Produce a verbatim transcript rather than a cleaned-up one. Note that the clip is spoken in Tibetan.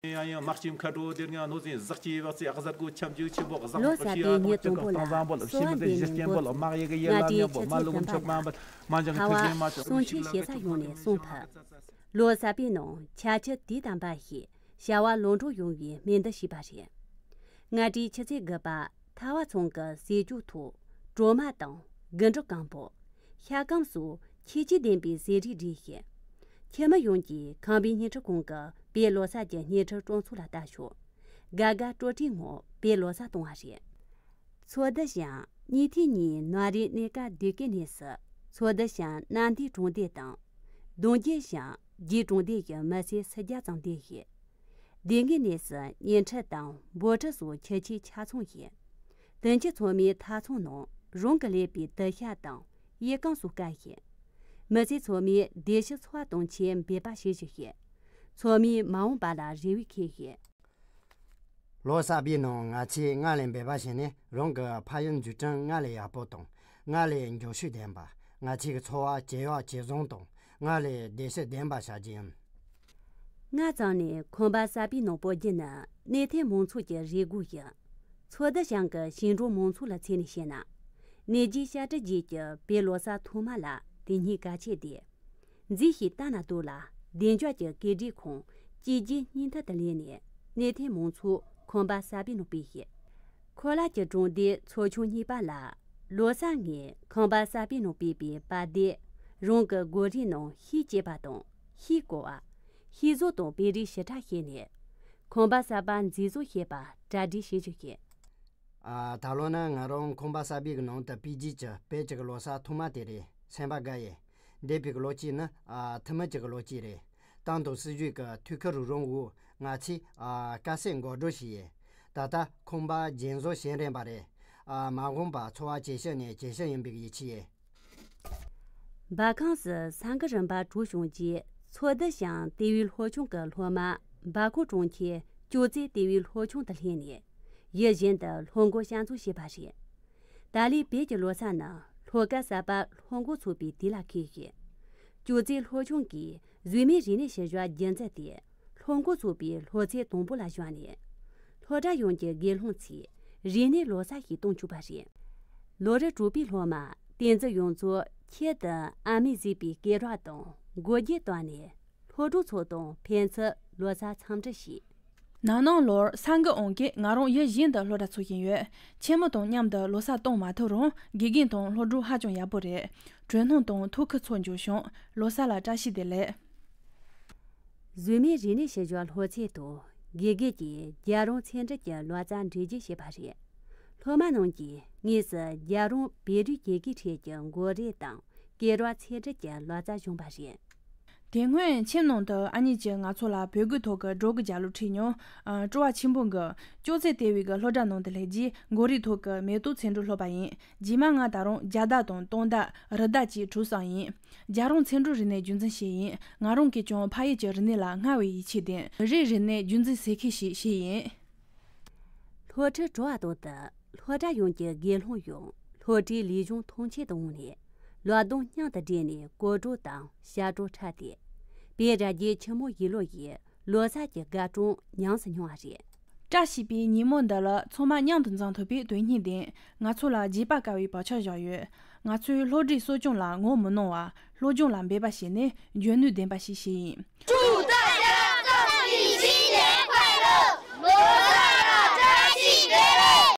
ཡང་ཡང་དམག་སྤྱི་མཁའ་འགྲོ་སྡེ་ལྔ་ནོར་འཛིན་ཟག་བཅས་བག་ཚེ་ཨག་གཟར་གོ་ཁྱབ་འཇུག་ཆེན་པོ་གཟག་ལོ་གསར་པའི་ཉིན་དང་པོ་ལ་གསོལ་བ་འདེབས་ནས་འགོ་བཙུགས། ང་གྲོས་ཆུ་ཚོད་བདུན་པ་ལ་གསོལ་བ་འདེབས་ནས་འགོ་བཙུགས། ཁ་བ་གསུང་ཆོས་ཞེ་ས་ཡོང་ནས་གསུང་ཐུབ། ལོ་གསར་པའི་ནང་ཆ་ཆུ་དུས་དམ་པ་ཞིག་བྱ་བ་ལོངས་སྤྲོ་ཡོང་བའི་སྨོན་འདུན་ཞུས་པ་རེད། ང་གྲོས་ཆུ་ཚོད་དགུ་པ་ཐ་བ་ཚང་གི་ཟས་བཅུད་ཐོག་གྲོ་མ་དང་དགུན་འབྲུ་སྐམ་པོ། ཤ་སྐམ་སོགས་ཁྱད་ཆོས་ལྡན་པའི་ཟས་རིགས་བསྒྲིགས་ཤིང་། ཁྱིམ་མི་ཡོངས་ཀྱིས་ཁང་པའི་བརྙན་འཕྲིན་ཁང་གི་བོད་ལོ་གསར་གྱི་བརྙན་འཕྲིན་སྤྲོ་ཚོགས་ལ་ལྟ་ཞོག་དགའ་དགའ་སྤྲོ་སྤྲོའི་ངང་བོད་ལོ་གསར་གཏོང་བ་རེད། ཚོ་བདུན་ཞང་གཉིས་ཐེངས་གཉིས་ནོ་རེ་གནས་སྐབས་སྡེ་དགེ་གནས་སུ། ཚོ་བདུན་ཞང་གནམ་བདེ་གྲོང་སྡེ་དང་། གདུང་རྒྱུད་ཞང་རྗེ་གྲོང་སྡེ་ཡི་མི་སེར་སུམ་བརྒྱ་ཙམ་འདུས་ཤིང་། སྡེ་དགེ་གནས་སུ་བརྙན་འཕྲིན་དང་འབོད་འཕྲིན་སོགས་ཁྱད་ཆོས་ཆ་ཚང་ཡོད། དེང་ཕྱི་ཚོགས་མིའི་ཐབ་ཚང་ནང་རང་གིས་ལས་པའི་དུ་ཤ་དང་ཡིག་རྐང་སོགས་བསྐལ་ཞིང་། མི་སེར་ཚོགས་མིའི་བདེ་སྐྱིད་འཚོ་བ་གཏོང་ཆེད་འབད་པ་བྱེད་བཞིན་ཡོད། ཚོགས་མིའི་མ་འོངས་པ་ལ་རེ་བས་ཁེངས་ཤིང་། ལོ་གསར་པའི་ནང་ང་ཚོས་སྔར་ལས་འབད་པ་བྱས་ནས་རང་གི་ཕ་ཡུལ་འཛུགས་སྐྲུན་སྔར་ལས་ཡག་པོ་དང་སྔར་ལས་མགྱོགས་ཤོས་ལྡན་པ། ང་ཚོའི་འཚོ་བ་ཇེ་ཡག་ཇེ་བཟང་དང་སྔར་ལས་བདེ་སྐྱིད་ལྡན་པ་བྱ་རྒྱུ་ཡིན། སྔ་ཙམ་ནས་ཁང་པ་གསར་པའི་ནང་སྤོ་རྒྱུ་ནི་གནས་ཐེམ་མང་ཚོགས་ཀྱི་རེ་སྒུག་ཡིན། ཚོ་བདུན་ཞང་གི་ཞིང་འབྲོག་མང་ཚོགས་ལ་མཚོན་ནས་བཤད་ན། གནས་རྒྱུ་ཤར་སྤྲིན་རྗེས་ཀྱི་བོད་ལོ་གསར་ཐོག་མ་ལ་དེ་སྙིང་གལ་ཆེ་སྟེ། མཛེས་ཤིང་ལྟ་ན་སྡུག་ལ་བདེ་འཇགས་ཀྱི་སྐད་སྒྲའི་ཁོངས་གཅིག་རྗེས་གཉིས་མཐུད་དུ་ལེན་ནས་གནས་ཐེམ་མང་ཚོགས་ཁང་པ་གསར་པའི་ནང་སྤོས་ཤིང་། ཁོ་ལ་གྱི་གྲོང་སྡེའི་ཚོ་ཆུང་གཉིས་པ་ལ་ལོ་གསར་སྔོན་ཁང་པ་གསར་པའི་ནང་སྤོས་པའི་པར་དེབ་རང་གི་མགོ་རིལ་ནང་ཤིས་ཅེས་པ་དང་ཤིས་བརྐོ་བ། ཤིས་བཟོ་དང་དཔེ་རིས་ཞིབ་ཕྲ་ཤེས་ནས་ཁང་པ་གསར་པ་མཛེས་བཟོ་བྱེད་པར་གྲ་སྒྲིག་བྱེད་བཞིན་ཡོད། ཨ། ད་ལོ་ནི་ང་རང་ཁང་པ་གསར་པའི་གི་ནང་དུ་སྤོས་རྗེས་ཀྱི་བོད་ཀྱི་གི་ལོ་གསར་ཐོག་མ་དེ་རེད། སེམས་པ་དགའ་ཡི། འདས་པའི་གི་ལོ་གཅིག་ནི་ཨ་ཐུ་མི་གཅིག་གི་ལོ་གཅིག་རེད། ཏང་དང་སྲིད་གཞུང་གི་ཐུགས་ཁུར་རོགས་རམ་འོག་ང་ཚོས་ཨ་དཀའ་སེལ་འགོག་སྒྲོལ་བྱས་ཡི། ད་ལྟ་ཁང་པ་རྒྱུན་བཟོ་བྱེད་རན་པ་རེད། ཨ་མ་འོངས་པ་འཚོ་བ་ཇེ་ཞན་ནས་ཇེ་ཞན་ཡིན་པའི་ཡིད་ཆེས་ཡོད། འབར་ཁམས་སུ་ས་འགུལ་རིམ་པ་གྲོལ་བྱུང་རྗེས་ཚོ་བདུན་ཞང་ལྟེ་བའི་ལྷོ་ཆུང་གི་སློབ་མ་འབར་ཁམས་གྲོང་ཁྱེར་ཅོག་ཙེ་ལྟེ་བའི་ལྷོ་ཆུང་དུ་ལྷན་ནས་ཡིད་བཞིན་དུ་སློབ་འགོ་བསྐྱར་འཛུགས་བྱས་པ་རེད། ད་ལོའི་བོད་ཀྱི་ལོ་གསར་ནི་སློབ་སྐལ་གསར་པ་སློབ་འགོ་ཚུགས་པའི་དུས་ལ་འཁེལ་ཞིང་། ཅོག་ཙེ་ལྷོ་ཆུང་གིས་གཟུགས་མེད་རིག་གནས་ཞིབ་འཇུག་རྒྱུན་འཛིན་དེ་སློབ་འགོ་ཚུགས་པའི་སློབ་ཚན་དང་པོ་ལ་བཞག་ནས། སློབ་གྲྭ་ཡོངས་ཀྱི་དགེ་སློང་ཚོས་རིག་གནས་ལོ་གསར་ཞིག་གཏོང་བཅུག་པ་རེད། ལོ་རེ་གྲོགས་པོའི་སློབ་མ་བསྟན་འཛིན་ཡོངས་རྫོགས་ཁྱེད་དུ་ཨ་མས་བཟོས་པའི་སྐེ་རགས་དང་མགོ་རྒྱན་བཏགས་ནས་སློབ་གྲོགས་ཚོ་དང་ཕན་ཚུན་ལོ་གསར་འཚམས་འདྲི་བྱས། ནང་ནང་ལོར་ས་འགུལ་འོང་སྐད་ང་རང་ཡིད་བཞིན་དུ་སློབ་གྲྭ་ཚུགས་བཞིན་ཡོད། ཁྱིམ་མི་དང་མཉམ་དུ་ལོ་གསར་གཏོང་མ་ཐུབ་རུང་དགེ་རྒན་དང་སློབ་གྲོགས་ཧ་ཅང་ཡག་པོ་རེད། དྲོད་སྣང་དང་ཐུགས་ཁུར་ཚོར་འཇོག་བྱུང་། ལོ་གསར་ལ་བཀྲ་ཤིས་བདེ་ལེགས། གཟུགས་མེད་རིག་གནས་ཞིབ་འཇུག་སློབ་ཚན་དུ་དགེ་རྒན་གྱིས་རྒྱལ་རོང་ཚེ་འབྲེལ་གྱི་ལོ་ཙཱ་འགྲེལ་བརྗོད་བྱས་པ་རེད། སློབ་མ་རྣམས་ཀྱིས་དངོས་སུ་རྒྱལ་རོང་བོད་རིགས་དགེ་རྒན་གྲས་ཀྱི་མགོ་རིལ་དང་སྐེ་རགས་ཚེ་འབྲེལ་གྱི་ལོ་ཙཱ་བྱུང་པ་རེད། དེ་སྔོན་ཁྱིམ་ནང་དུ་ཨ་མྱེས་ཀྱིས་ང་ཚོ་ལ་བོད་སྐད་ཐོག་གི་སྒྲོག་གི་རྒྱབ་ལོགས་ཁྲིད་མྱོང་། ཨ། སྤྲོ་བ་ཆེན་པོ་གིས་ཅོག་ཙེ་ལྟེ་བའི་གི་སློབ་གྲྭ་ནང་དུ་སླེབས་རྗེས་མགོ་རིལ་ཐོག་གི་མེ་ཏོག་ཚེ་འབྲེལ་སློབ་པ་ཡིན། རྗེས་མ་ང་ད་རུང་རྒྱ་བརྡ་དང་སྟོན་བརྡ། རི་བརྡ་བཅས་གྲོལ་སོང་ཡིན། རྒྱལ་རོང་ཚེ་འབྲེལ་རིག་གནས་རྒྱུན་འཛིན་བྱས་ཡིན། ང་རང་གིས་ཀྱང་ཕ་ཡུལ་གྱི་རིག་གནས་ལ་སྔར་བས་ཡིད་ཆེས་ལྡན། རིགས་རིག་གནས་རྒྱུན་འཛིན་ཟེར་མཁན་ཞིག་བྱས་ཡིན། སློབ་ཁྲིད་གྲོལ་བ་དང་དུ་སློབ་གྲྭ་ཡོངས་ཀྱི་དགེ་སློང་ཡང་སློབ་གྲྭའི་ལས་གཞུང་མཐོང་ཆེན་དུ་འོངས་ནས་ལོ་གདོང་སྙིང་དུ་དྲན་ནས་གོ་སྒྲོག་དང་ཞབས་བྲོ་འཁྲབ་སྟེ། བོད་ར་རྒྱའི་ཆུ་མོ་ཡིད་ལོ་ཡི་ལོ་གསར་གྱི་དགའ་སྤྲོ་ཉམས་སུ་མྱོང་བ་རེད། བཀྲ་ཤིས་པའི་ཉིན་མོ་འདི་ལ་ཚང་མ་མཉམ་དུ་འཛོམས་ཐུབ་པའི་དོན་སྙིང་ལྡན་ང་ཚོ་ལ་བརྗེད་པར་དཀའ་བའི་བག་ཆགས་བཞག་ཡོད། ང་ཚོས་སློབ་གྲྭའི་གསོ་སྐྱོང་ལ་ངོ་མི་གནོང་བར་སློབ་སྦྱོང་ལ་འབད་པ་བྱས་ནས་འཇོན་ནུས་ལྡན་པ་ཞིག་བྱས་ཡིན། 祝大